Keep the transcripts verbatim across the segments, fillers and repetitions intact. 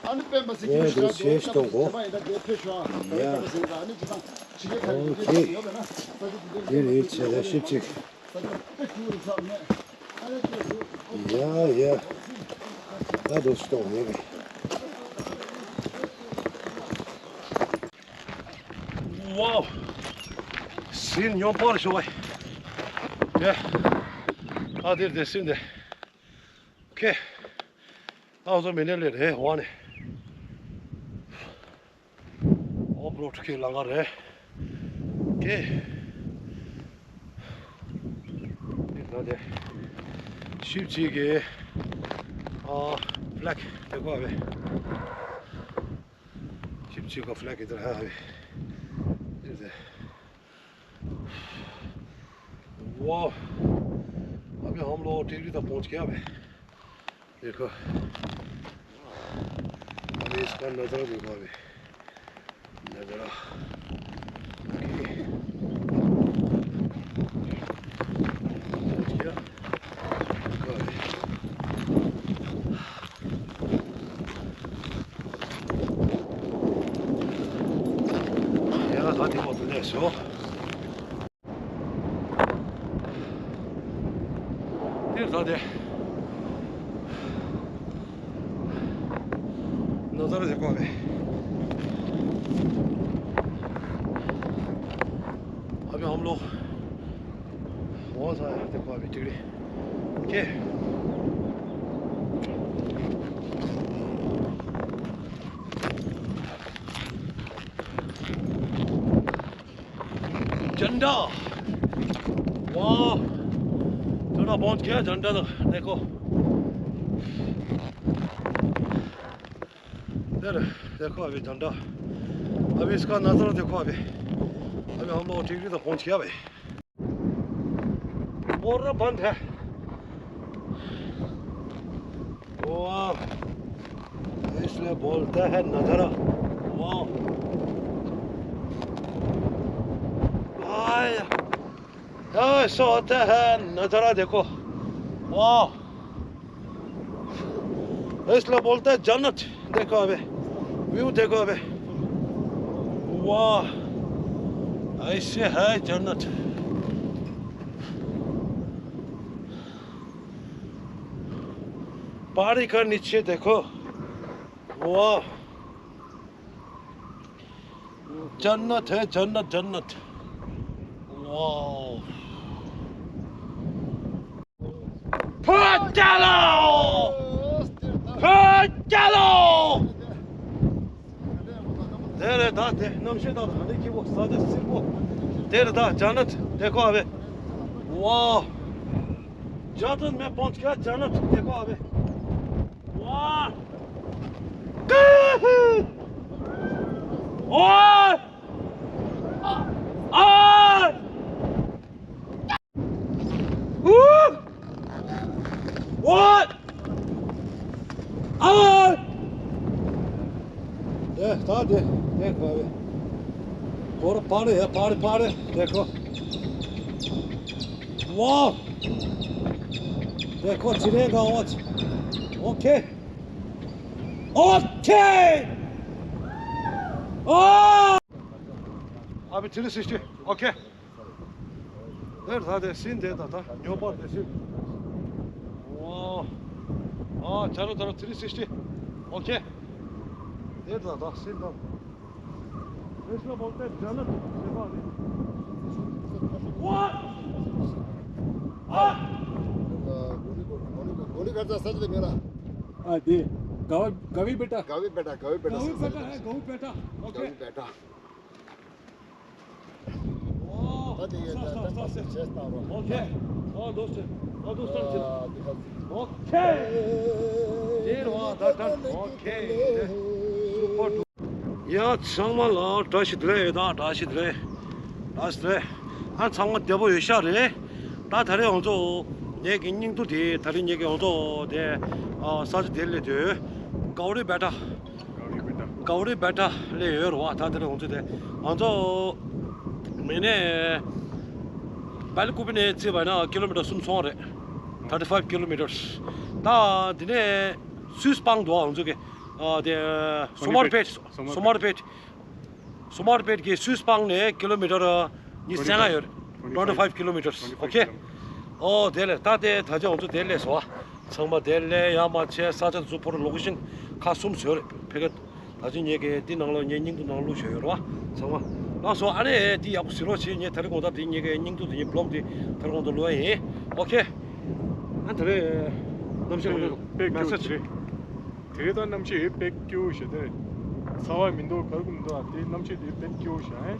ཨ་ནི་སྤེན་པ་ཟེར་གྱི་ཡ་ཞིག་དེ་ཞེས་གཏོང་གོ། ཡ། ཨོ་ཁེ། དེ་རེད་བྱས་ད་ཞིབ་ཅིག་ཡ་ཡ། ད་དུ་ཞིག་གཏོང་ཡོད་རེད། ཝའོ། ཟིན་ཉོ་པར་ཤོ་བའི། ཡ། ད་དེར་དེ་ཟིན་དེ། ཁེ། ཨ་ཚོ་མི་ནེ་ལེ་རེ་ཝ་ནེ། ཨོབ་རོཌ་ཁེ་ལང་ག་རེ། ཁེ། ད་དེ། ཤིབ་ཅིག་གི། ཨ། ཕ་ལེག་དེ་གོ་བེ། ཤིབ་ཅིག་གི་ཕ་ལེག་དེ་ཧ་བེ། དེ་དེ། वाह। अभी हम लोग टिकरी तक पहुंच गया बे। देखो। अभी इसका नज़ारा देखो अभी। नज़ारा। ओके। पहुंच गया। देखो अभी। ཡ་ད་དེ་མོ་དུ་ལས་སོ། དེར་ད་དེ། नज़ारा देखो अभी। अभी हम लोग बहुत सारे देखो अभी टिकरी। ओके। झंडा। वाह। थोड़ा पहुंच गया झंडा तो देखो। इधर देखो अभी झंडा। अभी इसका नज़ारा देखो अभी। अभी हम लोग टिकरी तो पहुंच गया भाई। मोर बंद है। वाह। इसलिए बोलता है नज़ारा। वाह। आय। ऐसा होता है नज़ारा देखो। वाह। इसलिए बोलता है जन्नत। देखो अबे। व्यू देखो अबे। वाह। ऐसे है जन्नत। पहाड़ी का नीचे देखो। वाह। जन्नत है, जन्नत, जन्नत। वाह। फटालो! फटालो! तेरे दाते नमशे दादा ने की वो सादे सिर्फ तेरे दा जन्नत देखो अबे। वाह। जन्नत में पहुंच गया, जन्नत देखो अबे। वाह। वाह। आ। वाह। आ। दे, ता दे, देखो अबे। और पानी है, पानी, पानी, देखो। वाह। देखो, चिड़िया का आवाज। ओके। ओके। आ। अभी थ्री सिक्सटी। ओके। देर था दे, सीन दे था, था। न्यू पार दे सीन। वाह। आ, चलो, चलो, थ्री सिक्सटी। ओके। देर था, था, सीन था। इसको बोलते हैं जन्नत। देखो अभी। वाह! आ! गोली, गोली, गोली करता सच में मेरा। आ, दे। गवी, गवी बेटा। गवी बेटा, गवी बेटा, गवी सच बेटा में। है, गवी बेटा। ओके। गवी बेटा। वाह! ད་དེ་ཡོད་ད་ད་ད་ད་ད་བྱས་སྟངས་རོ། ཨོ་ཁེ། ཨོ་དོ་སེ། ཨོ་དོ་སྟངས་ཅི། ཨོ་ཁེ། ཡེ་རོ་ད་ད། ཨོ་ཁེ། སུ་པར་ཌུ། ཡ་ཚང་མ་ལ་བཀྲ་ཤིས་བདེ་ལེགས་ཡོད་ད། བཀྲ་ཤིས་བདེ་ལེགས། བཀྲ་ཤིས་བདེ་ལེགས། ཨ་ཚང་མ་བདེ་པོ་ཡོད་ཤག་རེད། ད་ད་རེས་ང་ཚོ་ངེད་ཀྱི་སྙིང་སྡུག་དེ་ད་རེས་ངེད་ཀྱི་ང་ཚོ་དེ་ཨ་ས་ཆ་དེ་སླེབས་དུས་གའོ་རི་བེ་ཊ། གའོ་རི་བེ་ཊ་སླེབས་ཡོད་རེད་བ། ད་དེ་རིང་ང་ཚོ་དེ་ང་ཚོ་མི་ནས་སྦེལ་ཀུ་པེ་ནས་བརྩིས་པ་ན་ཀི་ལོ་མི་ཊར་སུམ་ཅུ་སོ་ལྔ་རེད། thirty five kilometers། ད་འདི་ནས་སུད་སི་སྤང་འདུག་ང་ཚོ་གི། ཨ་དེ་སོ་མར་པེད། སོ་མར་པེད། སོ་མར་པེད་ཀྱི་སུད་སི་སྤང་ནས་ཀི་ལོ་མི་ཊར་ཉི་ཤུ་རྩ་ལྔ་ཡོད། twenty five kilometers. Okay. ཨོ་དེ་ལས་ད་དེ་ད་ཆ་ང་ཚོ་དེ་ལས་སོ། ཚང་མ་དེ་ལས་ཡར་མར་བྱས་ས་ཆ་དེ་ཚོ་བོར་ལོ་ཀེ་ཤན་ཁག་གསུམ་བཟོས་རེད་ཕ་གི། ད་ཅི་ངེད་ཀྱི་འདི་ནང་ལོགས་ངའི་སྙིང་སྡུག་ནང་བླུགས་བཞག་ཡོད་རེད་བ། ཚང་མ། ལགས་སོ། ཨ་ནི་འདི་ཡག་པོ་གཟིགས་རོགས་བྱེད། ངས་དེ་རིང་དགོང་དག་འདི་ངེད་ཀྱི་སྙིང་སྡུག་འདི་ངའི་བི་ལོག་འདི་དེ་རིང་དགོང་དག་བླུགས་ཡ་ཡིན། ཨོ་ཁེ། ཨ་དེ་རིང་གནམ་གཤིས་ལ་དཔེ་སྐྱིད་པོ་ཞིག་རེད། དེ་རིང་ད་གནམ་གཤིས་དཔེ་སྐྱིད་པོ་ཞིག་རེད། ཚ་བ་མི་འདུག་ག་རེ་མི་འདུག་དེ་གནམ་གཤིས་དེ་དཔེ་སྐྱིད་པོ་ཞིག་རེད།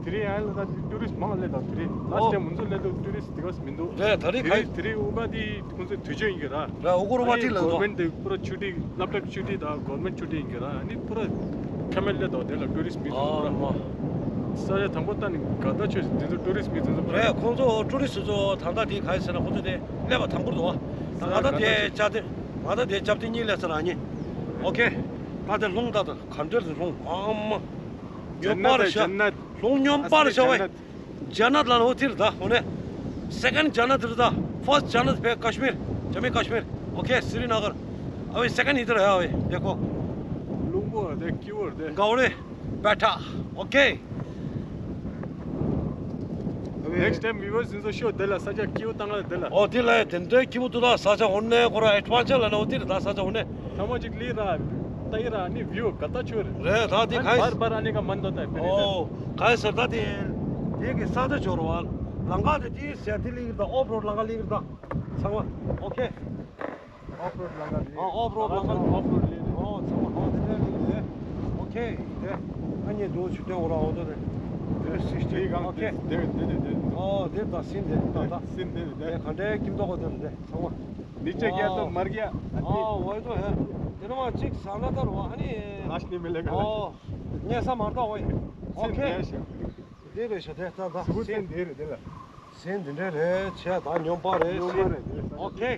དེ་རིང་ཨ་ལ་ད་ཊུ་རི་སི་མང་སླེབས་དང་དེ་རིང་ལ་སི་ཊི་ཡར་མུ་མཛོད་སླེབས་དུས་ཊུ་རི་སི་དེ་ག་མི་འདུག་རེད། ད་རེས་ག་དེ་རིང་དེ་རིང་དབུ་དཀར་དེ་ཁོང་ཚོའི་དུས་ཆེན་ཡིན་གྱི་ར། ར་དབུ་དཀར་དབུ་དཀར་དེ་ལ་འདུག་གོ་ཝར་མེན་ཊི་དེ་པུ་ར་ཆུ་ཊི་སློབ་གྲྭ་ཆུ་ཊི་དང་གོ་ཝར་མེན་ཊི་ཆུ་ཊི་ཡིན་གྱི་ར། ཨ་ནི་པུ་ར་ཁ་མེད་ལས་དོ་དེ་ལ་ཊུ་རི་སི་མི་ཚོ་ཨ་པུ་ར་མ། ས་ཆ་དང་པོ་ལྟ་ནི་དགའ་ཐག་ཆོད། དེ་ཚོ་ཊུ་རི་སི་མི་དེ་ཚོ་པུ་ར། རེད། ཁོང་ཚོ་ཊུ་རི་སི་ཚོ་ད་ལྟ་དེ་ག་ཡིན་ཟེར་ན་ཁོང་ཚོ་དེ་སླེབས་པ་དང་པོ་འདུག་བ། ད་ང་ད་དེ་ཅག་དེ་ང་ད་དེ་ཅག་དེ་གཉིས་སླེབས་ཚར་ཨ་ནི། ཨོ་ཁེ། ད་དེ་ལྷུང་ད་ད་ག་འདྲ་རེད་ལྷུང་ཨ་མ། སྨྱོན་པར་ཤ། ལྷུང་སྨྱོན་པར་ཤ་བས། ཇ་ནད་ལ་ནོ་ཐིར་ད་ཧོ་ནེ། སེ་ཀན་ཌི་ཇ་ནད་ཐིར་ད། ཕར་སི་ཊི་ཇ་ནད་ཕེ་ཀ་ཤི་མིར། ཇམ་མུ་ཀ་ཤི་མིར། ཨོ་ཁེ། སི་རི་ན་གར། ཨ་བེ་སེ་ཀན་ཌི་ཨི་དྷར་ཧེ། ཨ་བེ་དེ་ཁོ། ལུང་པོ་དེ་ཀི་ཝར་དེ། གའོ་རེ་བེ་ཐ། ཨོ་ཁེ། Next time we will see the show དེ་ལ་ས་ཆ་ཀི་ཝར་བཏང་ལ་དེ་ལ། ཨོ་དེ་ལ་དེ་འདྲའི་ཀི་ཝར་དུ་ད་ས་ཆ་ཧོ་ནེ་ཁོ་ར་ཨེ་ཌི་ཝེན་ཅར་ལ་ནོ་ཐིར་ད་ས་ཆ་ཧོ་ནེ། ཐ་མ་ཅིག་ལི་ར། ཏའི་ར་ནི་བིའུ་ག་ད་ཆོར། རེད་ད་དེ་ག་ཨ་བར་བར་ཨ་ནི་ག་མན་དོ་ད་པེ་རེད། ཨོ་ག་ས་ད་དེ་དེ་གི་ས་ད་ཆོར་བ། ལང་ག་དེ་དེ་སེ་དེ་ལི་ར་ད་ཨོཕ་རོཌ་ལང་ག་ལི་ར་ད་ཚང་མ་ཨོ་ཁེ། ཨོཕ་རོཌ་ལང་ག་ལི། ཨོ་ཨོཕ་རོཌ་ལང་ག་ཨོཕ་རོཌ་ལི། ཨོ་ཚང་མ་ཨོ་དེ་འདྲ་ལི་རེད། ཨོ་ཁེ་དེ་ཨ་ནི་དུ་ཆུ་ཏེ་འོ་ར་ཨོ་དོ་དེ་དེ་སི་སི་ཊི་ཨོ་ཁེ། དེ་དེ་དེ་དེ། ཨོ་དེ་ད་སིན་དེ་ད་ད་སིན་དེ་དེ་ག་འདྲའི་ཀིམ་ཏོག་གོ་དེ་དེ་ཚང་མ། नीचे गया तो मर गया। हाँ, वही तो है। तेरे वहाँ चिक साला था वहाँ नहीं। लाश नहीं मिलेगा। हाँ, ये ऐसा मारता वही। ओके। दे रहे शे, दे, दा, दा। सुबह से दे रहे, दे ला। सेन दिन रे, छे दा न्योम पा रे। न्योम पा रे, दे ला। ओके।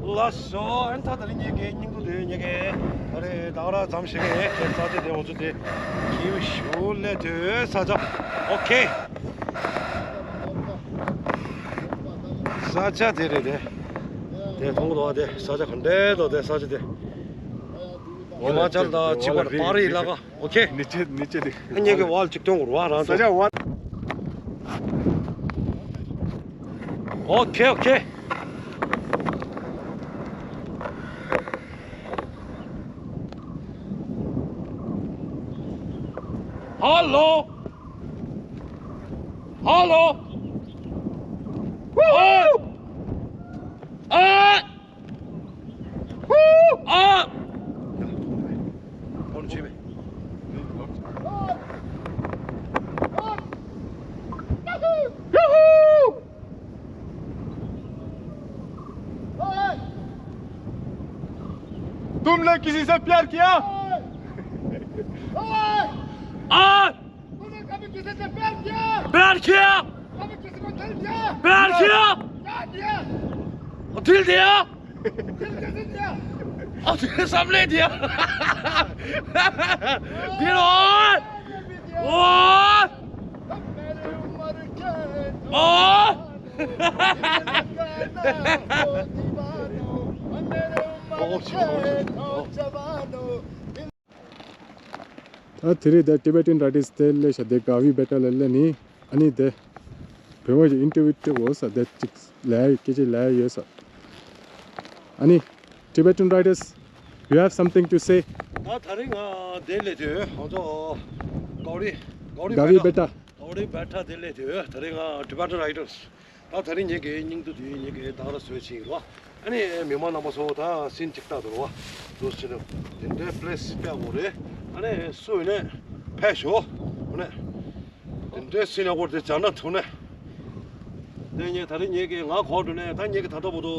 ལགས་སོ། ཨན་ཐ་ད་རིང་ངེད་ཀྱི་སྙིང་པོ་དེ་ངེད་ཀྱི་ཨ་རེ་ད་ག་ར་ཙམ་ཞིག་གི་ཁྱེད་ས་ཆ་དེ་འོ་ཚོ་དེ་ཁྱིའུ་ཞུ་ལེ་དུ་ས་ཆ། ཨོ་ཁེ། ས་ཆ་དེ་རེད་དེ། དེ་མཐོང་གི་འདུག་བ། དེ་ས་ཆ་ག་འདྲས་འདུག་དེ་ས་ཆ་དེ། ཧི་མ་ཅལ་དང་གཅིག་པར་པ་རི་ལ་ཀ་ཨོ་ཁེ། ནི་ཅི་ནི་ཅི་དེ། ངེད་ཀྱི་ཝལ་གཅིག་སྟོན་དགོས་ར་རང་ཚོ། ས་ཆ་ཝལ། ཨོ་ཁེ་ཨོ་ཁེ། ཧ་ལོ། ཧ་ལོ། ཨ། ཨ། ཧུ། ཨ། ཨོ་ཆེ་བེ། ཡ་ཧུ། तुमने किसी से प्यार किया? आ! तूने कभी किसी से प्यार किया? प्यार किया। कभी किसी को दिल दिया? प्यार किया। क्या दिया? दिल दिया। दिल कैसे दिया? और दिल सामने दिया। दिल और, और। तुम मेरी उम्र के और। दीवानो, मेरे उम्र के नौजवानो। ད་དེ་རིང་ད་Tibetan Riders དེ་སླེབས་ཤག་དེ་ག་བི་བེ་ཊ་ལ་སླེབས་ནི། ཨ་ནི་དེ་བོད་པ་ཞིག་ཨིན་ཊར་བིའུ་སྤྲད་དགོས་ས་དེ་ཅིག་ལས་སྐད་ཆ་ལས་ཡོད་ས། ཨ་ནི་Tibetan Riders, you have something to say? ད་དེ་རིང་ང་དེ་སླེབས་དུས་ང་ཚོ་གའོ་རི་གའོ་རི་ག་བི་བེ་ཊ། གའོ་རི་བེ་ཊ་དེ་སླེབས་དུས་དེ་རིང་ང་Tibetan Riders། ད་དེ་རིང་ངེད་ཀྱི་སྙིང་སྡུག་དེ་ངེད་ཀྱི་ད་ག་ར་བཟོས་ཕྱིན་ཡིན་རོ། ཨ་ནི་མི་མང་རྣམ་པ་ཚོ་ད་སིན་ཅིག་ལྟ་དུ་རོ། དུ་ཕྱིན་དེ་འདྲའི་པི་ལེ་སི་དཔེ་ཡག་པོ་རེད། ཨ་ནི་སུ་ཡིན་ནའི་ཕེབས་ཤོག་ཨ་ནི་དེ་འདྲའི་སིན་ཡག་པོ་དེ་ཇ་ནད་ཐུག་ནས། དེ་ངས་ད་རིང་ངེད་ཀྱི་ང་གོ་འགྲོ་ནས་ད་ངེད་ཀྱི་ད་ལྟ་བར་དུ་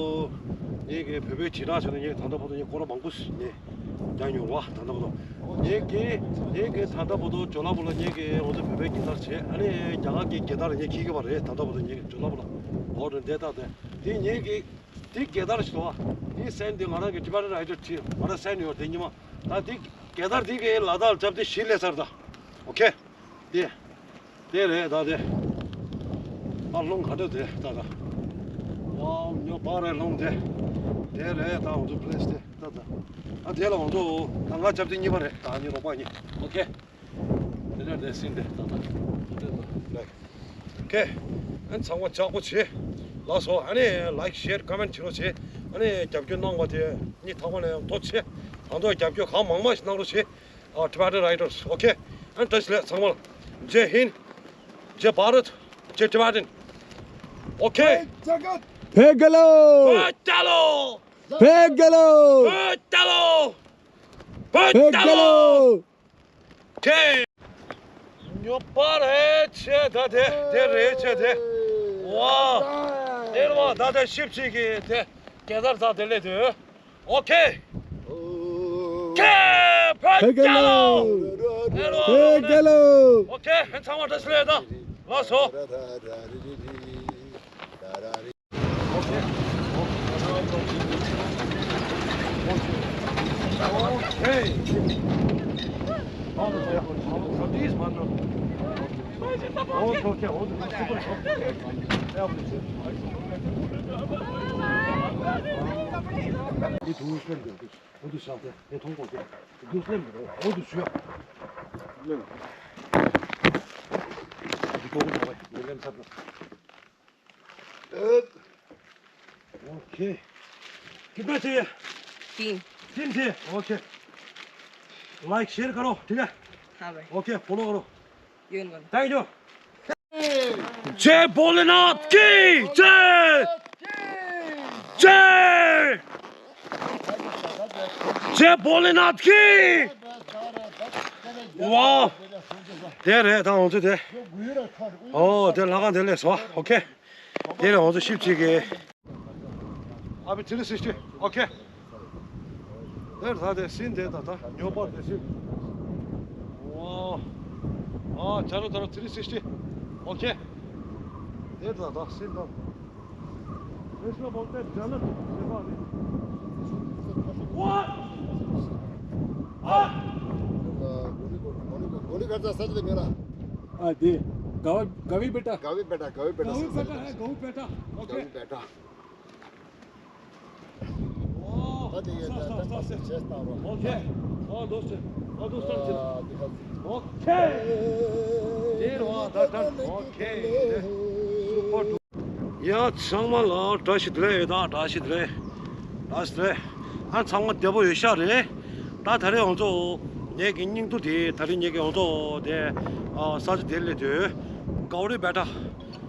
ངེད་ཀྱི་བོད་པའི་དྲིལ་བསྒྲགས་བྱས་ནས་ངེད་ཀྱི་ད་ལྟ་བར་དུ་ངས་སྐོར་ར་མང་པོ་ཞིག་ངས་རྒྱག་མྱོང་བ། ད་ལྟ་བར་དུ་ངེད་ཀྱི་ངེད་ཀྱི་ད་ལྟ་བར་དུ་ཇོ་ལ་བོ་ལ་ངེད་ཀྱི་ང་ཚོ་བོད་པའི་རྒྱལ་དར་བྱས། ཨ་ནི་རྒྱ་གར་གྱི་རྒྱལ་དར་ངས་འཁྱེར་གྱི་པ་རེད། ད་ལྟ་བར་དུ་ངེད་ཀྱི་ཇོ་ལ་བོ་ལ་འོ་དེ་འདྲ་ད་དེ་དེ་ངེད་ཀྱི་དེ་རྒྱལ་དར་ཞིག་འདུག་བ། དེ་སེན་དེ་ང་རང་གི་Tibetan Riders་དེ་ང་རང་སེན་ཡོད་དེ་ཉི་མ་ད་དེ་རྒྱལ་དར་དེ་གི་ལ་དྭགས་ལ་བཅབས་ཏེ་གཞི་ལས་ཚར་ད། ཨོ་ཁེ། དེ། དེ་རེད་ད་དེ། ཨ་ལྷུང་ག་འདྲ་དེ་ད་ད། ཝའོ་ཉོ་པ་རེད་ལྷུང་དེ། དེ་རེད་ད་འོ་དེ་པི་ལེ་སི་དེ། ཨ་དེ་ལ་འོང་དོ། ད་ང་ཅབ་ཏི་གཉིས་པ་རེད། ད་གཉིས་རོགས་པ་གཉིས། ཨོ་ཁེ། དེ་ལས་དེ་སིན་དེ་ད་ད། ལེགས། ཨོ་ཁེ། ཨན་ཚང་མ་ཅག་པོ་བྱེད། ལགས་སོ། ཨ་ནི་ལའིཀ་ཤེར་ཀོ་མེན་བྱེད་རོགས་བྱེད། ཨ་ནི་རྒྱབ་སྐྱོར་གནང་བ་དེ་གཉིས་ཐག་པ་ནས་ཡང་ཐུགས་རྗེ་ཆེ། ད་དུང་རྒྱབ་སྐྱོར་གང་མང་མང་ཞིག་གནང་རོགས་བྱེད། ཨ་Tibetan Riders། ཨོ་ཁེ། ཨན་བཀྲ་ཤིས་བདེ་ལེགས་ཚང་མ་ལ། ཇེ་ཧིན། ཇེ་བྷ་རད། ཇེ་ཊི་བྷེ་ཊན། ཨོ་ཁེ། བོད་རྒྱལ་ལོ། བོད་རྒྱལ་ལོ། བོད་རྒྱལ་ལོ། བོད་རྒྱལ་ལོ། བོད་རྒྱལ་ལོ། ཁེ། ཉོ་པ་རེད་ཆེ་ད་དེ་དེ་རེད་ཆེ་དེ། ཝ། དེ་རེད་བ། ད་དེ་ཤིབ་ཅིག་གི་དེ་གེ་སར་ཚང་དེ་ལས་དེ། ཨོ་ཁེ། ཁེ། བོད་རྒྱལ་ལོ། བོད་རྒྱལ་ལོ། བོད་རྒྱལ་ལོ། ཨོ་ཁེ། ཚང་མ་བཀྲ་ཤིས་བདེ་ལེགས། ད་ལགས་སོ། ओके। कितना चाहिए? तीन। तीन चाहिए। ओके। लाइक शेयर करो, ठीक है? हाँ भाई। ओके, फॉलो करो। ये उनको। Thank you. जय भोलेनाथ की जय। जय। जय भोलेनाथ की। वाह। དེ་རེད་ད་ང་ཚོ་དེ། ཨོ་དེ་ལྷ་ཁང་དེ་ལས་སོ། ཨོ་ཁེ། དེ་ལས་ང་ཚོ་ཤིབ་ཅིག་གི། ཨ་བི་ཐི་རི་སིག་སི་ཊི། ཨོ་ཁེ། དེར་ད་དེ་སིན་དེ་ད་ད་ཉོ་པར་དེ་སིན། ཨོ། ཨ་ཇ་རོ་ད་རོ་ཐི་རི་སིག་སི་ཊི། ཨོ་ཁེ། དེ་ད་ད་སིན་ད། इसमें बोलते हैं जन्नत। देखो अभी। वाह! वाह! गोली, गोली, गोली करता सच में मेरा। आ, दे। गवी, गवी बेटा। गवी बेटा, गवी बेटा, गवी सच बेटा में। है, गवी बेटा। गवी ओके। बेटा। वाह! हाँ, ठीक है, साफ, साफ, साफ, साफ। चेस्ट आ रहा। ओके। हाँ, दोस्त। हाँ, दोस्त, हाँ, दोस्त। ओके। ये रहा, डन, डन। ओके। सुपर। ཡ་ཚང་མ་ལ་བཀྲ་ཤིས་བདེ་ལེགས་ཡོད་ད། བཀྲ་ཤིས་བདེ་ལེགས། བཀྲ་ཤིས་བདེ་ལེགས། ཨ་ཚང་མ་བདེ་པོ་ཡོད་ཤག་རེད། ད་ད་རེས་ང་ཚོ་ངེད་ཀྱི་སྙིང་སྡུག་དེ་ད་རེས་ངེད་ཀྱི་ང་ཚོ་དེ་ཨ་ས་ཆ་དེ་སླེབས་དུས་གའོ་རི་བེ་ཊ།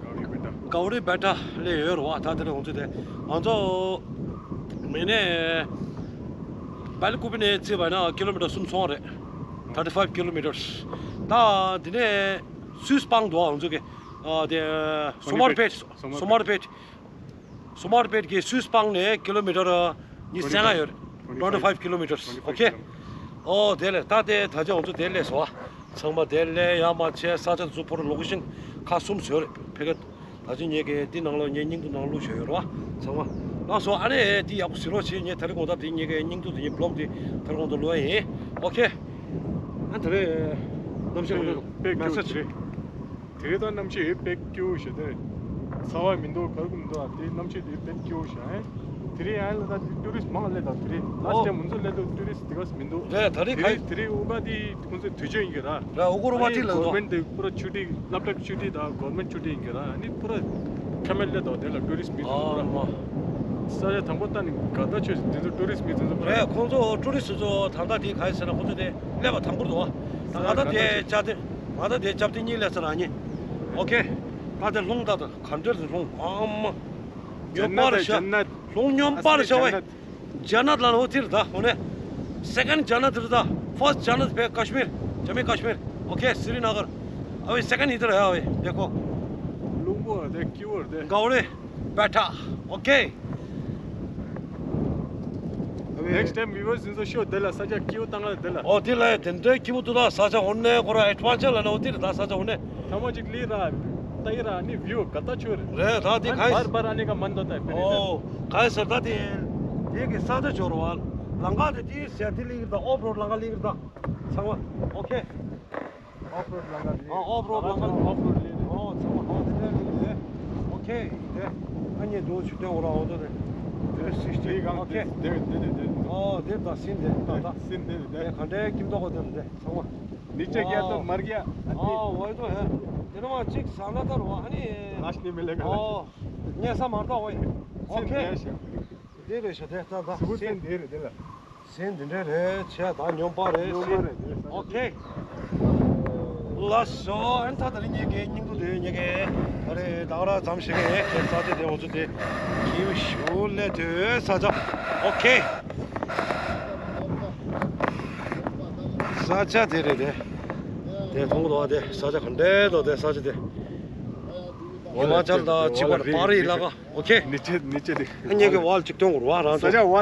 གའོ་རི་བེ་ཊ། གའོ་རི་བེ་ཊ་སླེབས་ཡོད་རེད་བ། ད་ད་རེས་ང་ཚོ་དེ་ང་ཚོ་མི་ནས་སྦེལ་ཀུ་པེ་ནས་བརྩིས་པ་ན་ཀི་ལོ་མི་ཊར་སུམ་ཅུ་སོ་ལྔ་རེད། ཐར་ཊི་ཕའིབ་ཀི་ལོ་མི་ཊར། ད་འདི་ནས་སུད་སི་སྤང་འདུག་ང་ཚོ་གི་ཨ་དེ་སོ་མར་པེཊ། སོ་མར་པེཊ། སོ་མར་པེཊ་གི་སུད་སི་སྤང་ནས་ཀི་ལོ་མི་ཊར་ཉི་ཤུ་རྩ་ལྔ་ཡོད། ཊུ་ཝེན་ཊི་ཕའིབ་ཀི་ལོ་མི་ཊར། ཨོ་ཁེ། ཨོ་དེ་ལས་ད་དེ་ད་ཆ་ང་ཚོ་དེ་སླེབས་སོང་བ། ཚང་མ་དེ་སླེབས་ཡ་མ་བྱས་ས་ཆ་ཚུར་ཕུར་ལོ་ཀེ་ཤན་ཁག་གསུམ་བཟོས་རེད་ཕ་གི། ད་ཆ་ངེད་ཀྱི་འདི་ནང་ལ་ངའི་སྙིང་སྡུག་ནང་བླུགས་བཞག་ཡོད་རེད་བ། ཚང་མ་ལགས་སོ། ཨ་ནི་འདི་ཡག་པོ་གཟིགས་རོགས་བྱེད། ངས་ད་རེས་དགོང་དག་འདི་ངེད་ཀྱི་སྙིང་སྡུག་འདི་ངའི་བི་ལོག་འདི་ད་རེས་དགོང་དག་བླུགས་ཡ་ཡིན། ཨོ་ཁེ། ཨ་ད་རེས་གནམ་གཤིས་དཔེ་དཔེ་སྐྱོ་མེ་སེ་ཇི་རེད། དེ་རིང་ད་གནམ་གཤིས་དཔེ་སྐྱོ་ཞེ་དྲག་རེད། ཚ་བ་མི་འདུག་གར་ཀུ་མི་འདུག་དེ་གནམ་གཤིས་དེ་དཔེ་སྐྱོ་ཞེ་དྲག་རེད། དེ་རིང་ཡང་ལ་ད་ཊུ་རི་སི་མང་ལས་ད་དེ་རིང་ལ་སི་ཊི་ཡར་མུ་ཚོ་ལས་ད་ཊུ་རི་སི་དེ་ག་སི་མི་འདུག་རེད། ད་རེས་ག་དེ་རིང་དེ་རིང་དབུ་པ་དེ་ཁོང་ཚོའི་དུས་ཆེན་ཡིན་གྱི་ར། ར་དབུ་གུར་བ་ཨ་ནི་ཊི་ལ་གོ་ཝར་མེན་ཊི་དེ་པུ་ར་ཆུ་ཊི་སློབ་གྲྭ་ཆུ་ཊི་དང་གོ་ཝར་མེན་ཊི་ཆུ་ཊི་ཡིན་གྱི་ར། ཨ་ནི་པུ་ར་ཁ་མེད་ལས་ད་དེ་ལ་ཊུ་རི་སི་མི་ཚོ་པུ་ར། ས་ཆ་དང་པོ་ད་ནི་ག་ད་ཆོས་འདི་ཚོ་ཊུ་རི་སི་མི་ཚོ་པུ་ར། རེད། ཁོང་ཚོ་ཊུ་རི་སི་ཚོ་ད་ལྟ་དེ་ག་ཡིན་ཟེར་ན་ཁོང་ཚོ་དེ་སླེབས་པ་དང་པོ་རེད་བ། ད་ང་ད་དེ་ཅག་དེ་ང་ད་དེ་ཅག་དེ་གཉིས་སླེབས་ཚར་ཨ་ནི། ཨོ་ཁེ། ད་དེ་ལྷུང་ད་ད་ག་འདྲ་ལ་ལྷུང་ཨ་མ། ཇན་ནད་ཉོབ་པར་ཤ། ཇན་ནད། ལྷུང་ཉོབ་པར་ཤ་བས། ཨ་སི་ཇན་ནད། ཇན་ནད་ལ་ནོ་ཐིར་ད་ཧོ་ནེ། སེ་ཀན་ཌི་ཇན་ནད་ཐིར་ད། ཕར་སི་ཊི་ཇན་ནད་པེ་ཀ་ཤི་མིར། ཇམ་མུ་ཀ་ཤི་མིར། ཨོ་ཁེ། སི་རི་ན་གར། ཨ་བེ་སེ་ཀན་ཌི་ཧི་དར་ཧེ་ཨ་བེ། དེ་ཁོ། ལུང་པོ་རེད་སྐྱིད་པོ་རེད། གའོ་རི་བེ་ཊ། ཨོ་ཁེ། ནེག་སི་ཊའིམ་བི་ཡུ་ཝར་སི་ཚོ་ཤོག་དེ་ལ་ས་ཆ་སྐྱིད་པོ་བཏང་ག་དེ་ལ། ཨོ་དེ་ལ་དེ་འདྲའི་སྐྱིད་པོ་འདུག་ད་ས་ཆ་ཧོ་ནེ་ཁོ་ར་ཨེ་ཌི་ཝེན་ཅར་ལ་ན་ཨོ་དེ་རེད་ད་ས་ཆ་ཧོ་ནེ། ཐ་མ་ཅིག་ལི་ར། ལྟ་ཡི་ར་ནི་བིའུ་ག་ད་ཆོས་རེད། རེད་ད་དེ་ག་ཨ་ནི་བར་བར་ཨ་ནི་ག་མ་འདོད་ད་པེ་རེད། ཨོ་ག་ཟེར་ད་དེ་དེ་གི་ས་ཆ་འབྱོར་བ། ལམ་ཁ་དེ་དེ་ཟེར་དེ་ལི་གི་ད་ཨོཕ་རོཌ་ལམ་ཁ་ལི་གི་ད་ཚང་མ་ཨོ་ཁེ། ཨོཕ་རོཌ་ལམ་ཁ་ལི། ཨོཕ་རོཌ་ལམ་ཁ་ཨོཕ་རོཌ་ལི་རེད། ཨོ་ཚང་མ་ཨོ་དེ་དེ་ལི་རེད། ཨོ་ཁེ་དེ་ཨ་ནི་འདུག་ཆུ་སྟོན་འོ་ར་ཨོ་དོ་རེད། སྲིད་ཀྱི་ཨོ་ཁེ། དེ་དེ་དེ་དེ། ཨོ་དེ་ད་སྲིན་དེ་ད་ད། སྲིན་དེ་དེ། དེ་ག་འདྲའི་ཁྱིམ་ཐོག་དེ་ལ་དེ་ཚང་མ། ནི་ཅེ་ཀྱ་ཏོ་མར་གྱ་ཨ་ཏི། ཨོ་ཝའི་ཏོ་ཧེ། དེ་ར་མ་གཅིག་ཟ་ན་ད་རུ་ཨ་ནི། ལ་ཤི་ནི་མི་ལེ་ག་ལ། ཨོ་ཉེ་ས་མར་ད་ཝའི། ཨོ་ཁེ། སྲིན་དེ་ཤ། དེ་རེད་ཤ་དེ་ད་ད། སུ་བུ་སྲིན་དེ་རེད་དེ་ལ། སེམས་འདི་འདྲ་རེད་བྱས་ད་སྨྱོན་པ་རེད་སྨྱོན་པ་ཤི། རེད་དེ། ཨོ་ཁེ། ལགས་སོ། ཨན་ཐ་ད་རིང་ངེད་ཀྱི་སྙིང་དུ་དེ་ངེད་ཀྱི་ད་རེས་ད་ག་ར་མཚམས་ཤིག་ངེད་ཀྱི་ས་ཆ་དེ་འོ་ཚོ་དེ་ཁྱིམ་ཞུ་ལས་དུ་ས་ཆ། ཨོ་ཁེ། ས་ཆ་དེ་རེད་དེ། དེ་མཐོང་གི་འདུག་ཨ། དེ་ས་ཆ་ག་འདྲ་འདུག་དེ་ས་ཆ་དེ། ཧི་མ་ཅལ་དང་གཅིག་པར་པ་རི་ལ་ཀ། ཨོ་ཁེ། ནི་ཅེ་ནི་ཅེ་དེ། ངེད་ཀྱི་ཝལ་གཅིག་སྟོན་དགོས་ར་རང་ས་ཆ་ཝལ།